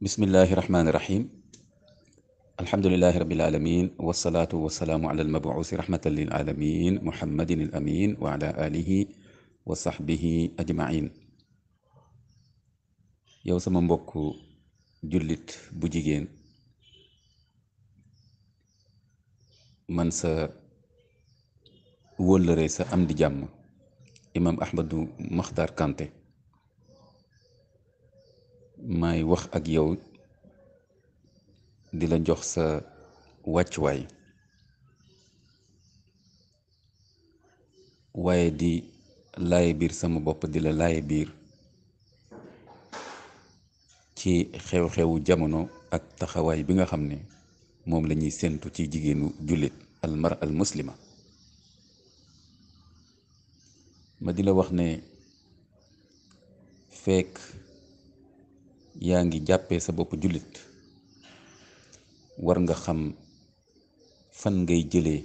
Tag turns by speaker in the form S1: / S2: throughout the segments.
S1: bismillahi rahmaani rahim alhamdulilahi rabil alamin wasalaatu wasalaamu ala almabuusi rahmatan lil alamin muhammadin al amin wa ala alihi wa sahbihi ajmain yow sama mbokk jullit bu jigéen man sa wóllëre sa am di jàmm imam Ahmadou Makhtar Kanté may wax ak yow di la jox sa wàccuwaay waaye di laaye biir sama bopp di la laaye biir ci xew-xewu jamono ak taxawaay bi nga xam ne moom la ñuy séentu ci jigéenu jullit almar al muslima ma di la wax ne fekk yaa ngi jàppee sa bopp jullit war nga xam fan ngay jëlee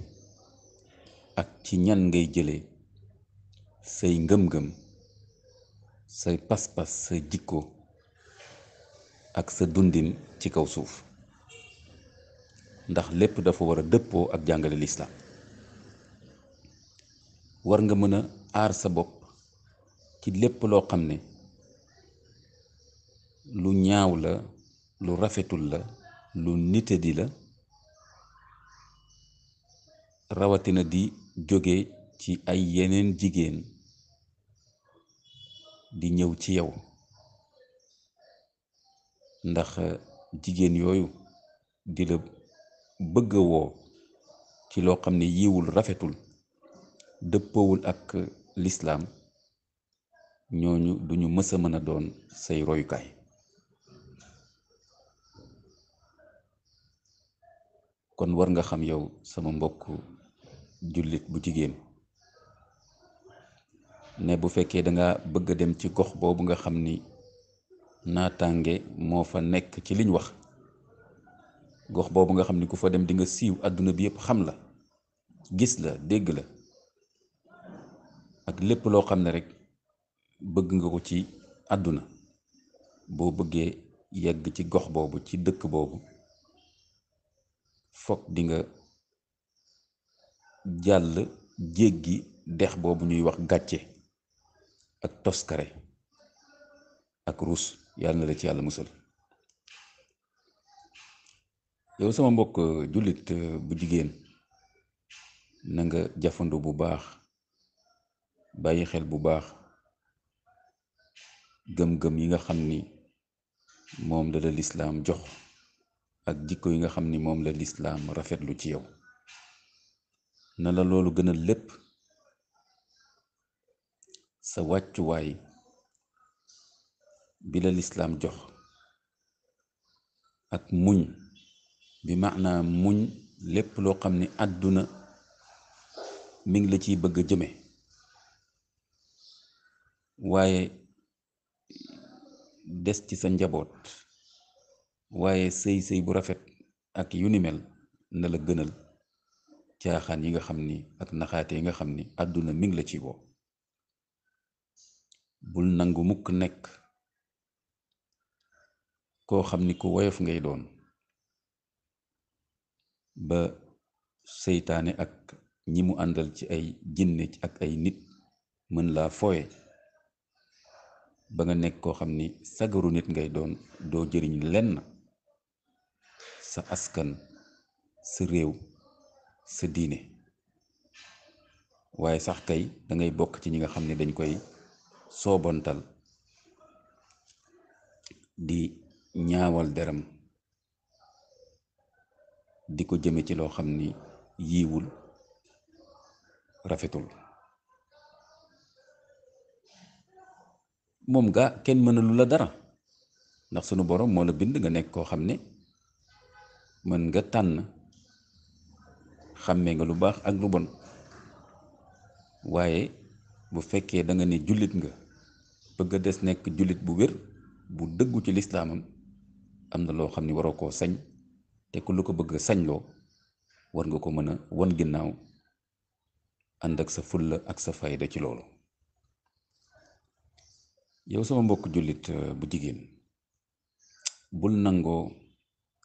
S1: ak ci ñan ngay jëlee say ngëm-ngëm say pas-pas sa jikko ak sa dundin ci kaw suuf ndax lépp dafa war a dëppoo ak jàngale lislaam war nga mën a aar sa bopp ci lépp loo xam ne lu ñaaw la lu rafetul la lu nitadi la rawatina di jóge ci ay yeneen jigéen di ñëw ci yow ndax jigéen yooyu di la bëgg a woo ci loo xam ne yiwul rafetul dëppoowul ak lislaam ñooñu duñu mës a mën a doon say royukaay kon war nga xam yow sama mbokk jullit bu jigéen ne bu fekkee danga bëgg a dem ci gox boobu nga xam ni naataange moo fa nekk ci liñ wax gox boobu nga xam ni ku fa dem di nga siiw àdduna bi yépp xam la gis la dégg la ak lépp loo xam ne rekk bëgg nga ko ci àdduna boo bëggee yegg ci gox boobu ci dëkk boobu fokk di nga jàll jéggi dex boobu ñuy wax gàcce ak toskare ak ruus yàlla na la ci yàlla musal yow sama mbokk jullit bu jigéen na nga jafandu bu baax bàyyi xel bu baax gëm-gëm yi nga xam ni moom la lislaam jox ak jikko yi nga xam ni moom la lislaam rafetlu ci yow na la loolu gënal lépp sa wàccuwaay bi la lislaam jox ak muñ bi maanaam muñ lépp loo xam ni àdduna mi ngi la ciy bëgg a jëme waaye des ci sa njaboot waaye sëy bu rafet ak yu ni mel na la gënal caaxaan yi nga xam ni ak naxaate yi nga xam ni àdduna mi ngi la ci woo bul nangu mukk nekk koo xam ni ku woyof ngay doon ba seytaane ak ñi mu àndal ci ay jinne ak ay nit mën laa fooye ba nga nekk koo xam ni sagaru nit ngay doon doo jëriñ lenn sa askan sa réew sa diine waaye sax kay dangay bokk ci ñi nga xam ne dañ koy soobantal di ñaawal deram di ko jëme ci loo xam ni yiiwul rafetul moom gaa kenn mënalu la dara ndax sunu borom moo la bind nga nekk koo xam ne mën nga tànn xàmmee nga lu baax ak lu bon waaye bu fekkee da nga ne jullit nga bëgg a des nekk jullit bu wér bu dëggu ci lislaamam am na loo xam ni waroo koo sañ te ku lu ko bëgg sañloo war nga ko mën a won ginnaaw ànd ak sa fulla ak sa fayda ci loolu yow sama mbokk jullit bu jigéen bul nangoo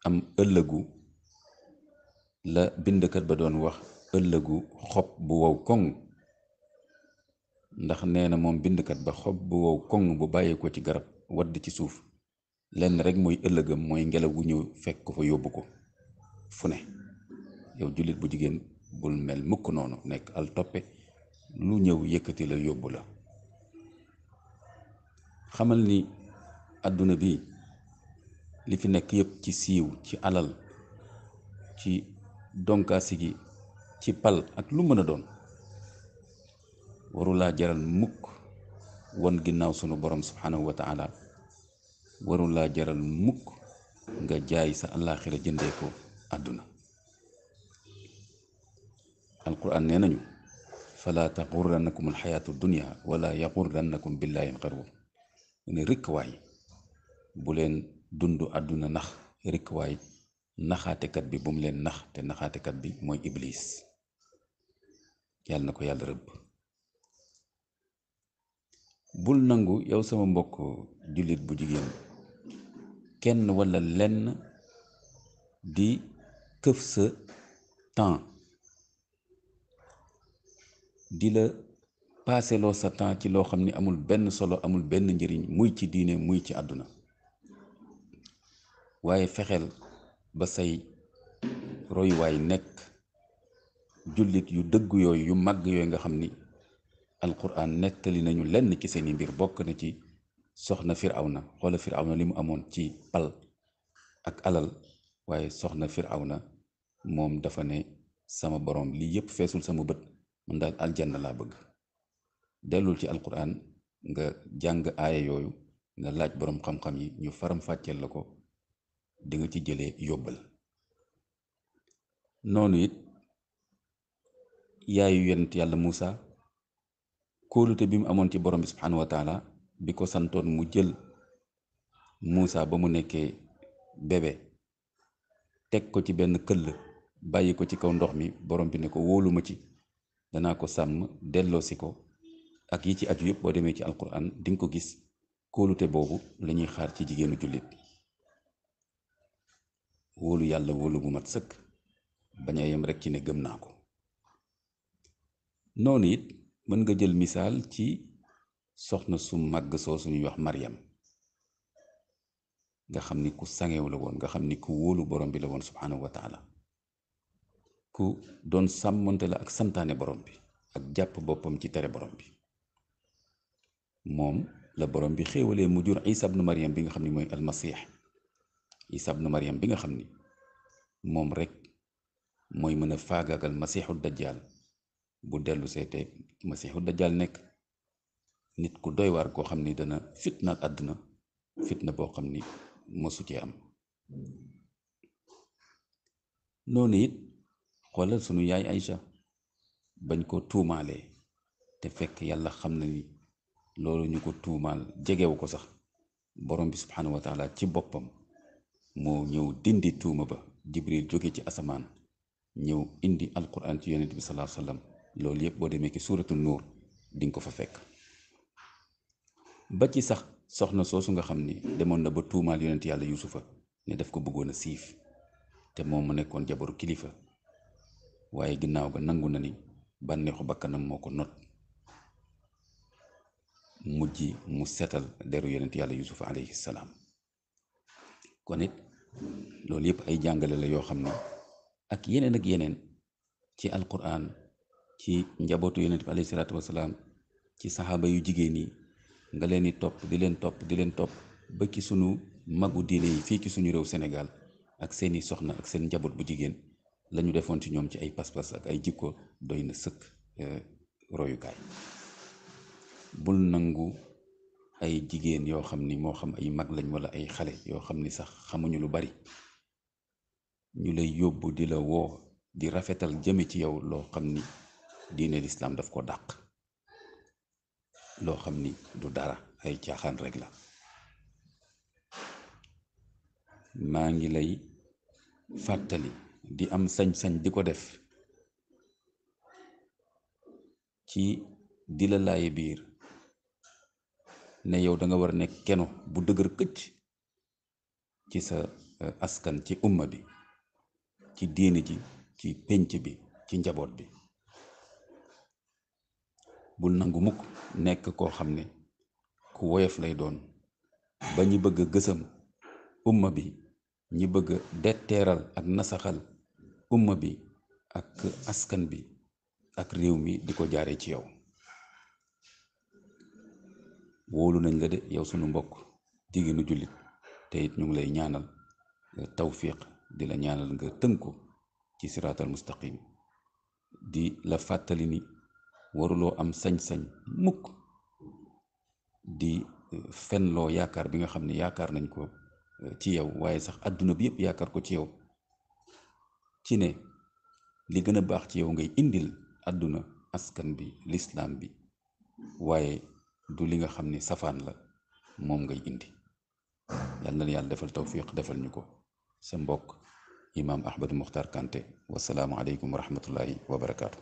S1: am ëllëgu la bindkat ba doon wax ëllëgu xob bu wow koŋ, ndax nee na moom bindkat ba xob bu wow koŋ bu bàyyee ko ci garab wadd ci suuf lenn rek mooy ëllëgam mooy ngelaw gu ñëw fekk ko fa yóbbu ko fu ne. yow jullit bu jigéen bul mel mukk noonu nekk al toppe lu ñëw yëkkati la yóbbu la. xamal ni àdduna bi li fi nekk yépp ci siiw, ci alal, ci donkaasi gi, ci pal ak lu mën a doon warulaa jaral mukk won ginnaaw sunu borom subhanahu wa taala, warulaa jaral mukk nga jaay sa àllaaxira jëndee ko àdduna. alquran nee nañu fala taxurrannakum alxayaatu dunia wala yaxurrannakum billahi alxaruur. mu ne rikk waay bu leen dund àdduna nax, rikk waay naxaatekat bi bu mu leen nax, te naxaatekat bi mooy iblis. yàlla na ko yàlla rëbb. bul nangu yow sama mbokk jullit bu jigéen kenn walla lenn di këf sa temps, di la paaseloo sa temps ci loo xam ni amul benn solo, amul benn njëriñ, muy ci diine muy ci àdduna. waaye fexeel ba say royuwaay nekk jullit yu dëgg yooyu, yu màgg yooyu nga xam ni alquran nettali nañu lenn ci seeni mbir. bokk na ci soxna firawna. xoola firawna li mu amoon ci pal ak alal, waaye soxna firawna moom dafa ne sama borom lii yépp feesul sama bët, man daal aljanna laa bëgg. dellul ci alquran nga jàng aaya yooyu, nga laaj boroom xam-xam yi ñu faram fàcceel la ko, di nga ci jëlee yóbbal. noonu it yaayu yonent yàlla Muusa, kóolute bi mu amoon ci borom bi subhanahu wa taala, bi ko santoon mu jël Muusa ba mu nekkee bébé teg ko ci benn këll bàyyi ko ci kaw ndox mi, borom bi ne ko wóolu ma ci, danaa ko sàmm delloosi ko, ak yi ci aju yëpp boo demee ci alquran di nga ko gis. kóolute boobu lañuy xaar ci jigéenu jullit. wóolu yàlla wóolu bu mat sëkk, bañ a yem rek ci ne gëm naa ko. noonu it mën nga jël misaal ci soxna su màgg soo suñuy wax Maryam, nga xam ni ku sangew la woon, nga xam ni ku wóolu borom bi la woon subhanahu wa taala, ku doon sàmmonte la ak santaane borom bi ak jàpp boppam ci tere borom bi. moom la borom bi xéewalee mu jur Isa ibnu Maryam bi nga xam ni mooy almasih. Isa ibnu Maryam bi nga xam ni moom rek mooy mën a faagaagal masiixu dajjal bu dellu seete masiixu dajjal nekk nit ku doy waar koo xam ni dana fitnaal àdduna, fitna boo xam ni mosu cee am. noonu it xoolal sunu yaay Aïcha bañ ko tuumaalee, te fekk yàlla xam na ni loolu ñu ko tuumaal jegewu ko sax, borom bi subhanahu wa taala ci boppam moo ñëw dindi tuuma ba. Jibril jóge ci asamaan ñëw indi alquran ci yonent bi sallallahu alayhi wasallam. loolu yëpp boo demee ci suuratu nuur di nga ko fa fekk. ba ci sax soxna soosu nga xam ni demoon na ba tuumaal yonent yàlla yusufa ne daf ko bëggoon a siif, te moom mu nekkoon jabaru kilifa, waaye ginnaaw ga nangu na ni bànneexu bakkanam moo ko not, mujj mu setal deru yonent yàlla yusufa alayhi salaam. kon it loolu yëpp ay jàngale la yoo xam ne ak yeneen ci alquran, ci njabootu yonent bi alayhi salaatu wasalaam, ci saxaaba yu jigéen yi, nga leen di topp di leen topp ba ci sunu magu diine yi fii ci suñu réew Sénégal ak seeni soxna ak seen njaboot bu jigéen lañu defoon ci ñoom ci ay pas-pas ak ay jikko doy na sëkk royukaay. bul nangu ay jigéen yoo xam ni moo xam ay mag lañ wala ay xale yoo xam ni sax xamuñu lu bari, ñu lay yóbbu di la woo di rafetal jëme ci yow loo xam ni diine lislaam daf ko dàq, loo xam ni du dara, ay caaxaan rek la. maa ngi lay fàttali di am sañ-sañ di ko def ci di la laaye biir ne yow da nga war a nekk keno bu dëgër këcc ci sa askan, ci umma bi, ci diini ji, ci pénc bi, ci njaboot bi. bul nangu mukk nekk koo xam ne ku woyof lay doon ba ñi bëgg a gësam umma bi, ñi bëgg a detteeral ak nasaxal umma bi ak askan bi ak réew mi di ko jaaree ci yow. wóolu nañ la de yow sunu mbokk jigéenu jullit, te it ñu ngi lay ñaanal tawfiq, di la ñaanal nga tënku ci siraatal mustaqim, di la fàttali ni waruloo am sañ-sañ mukk di fenloo yaakaar bi nga xam ne yaakaar nañ ko ci yow, waaye sax àdduna bi yëpp yaakaar ko ci yow, ci ne li gën a baax ci yow ngay indil àdduna, askan bi, lislaam bi, waaye du li nga xam ne safaan la moom ngay indi. yal na yàlla defal tawfiq, defal ñu ko. sa mbokk imaam Ahmadou Mokhtar Kanté. wasalaamu aleykum wa rahmatullahi wa barakaatu.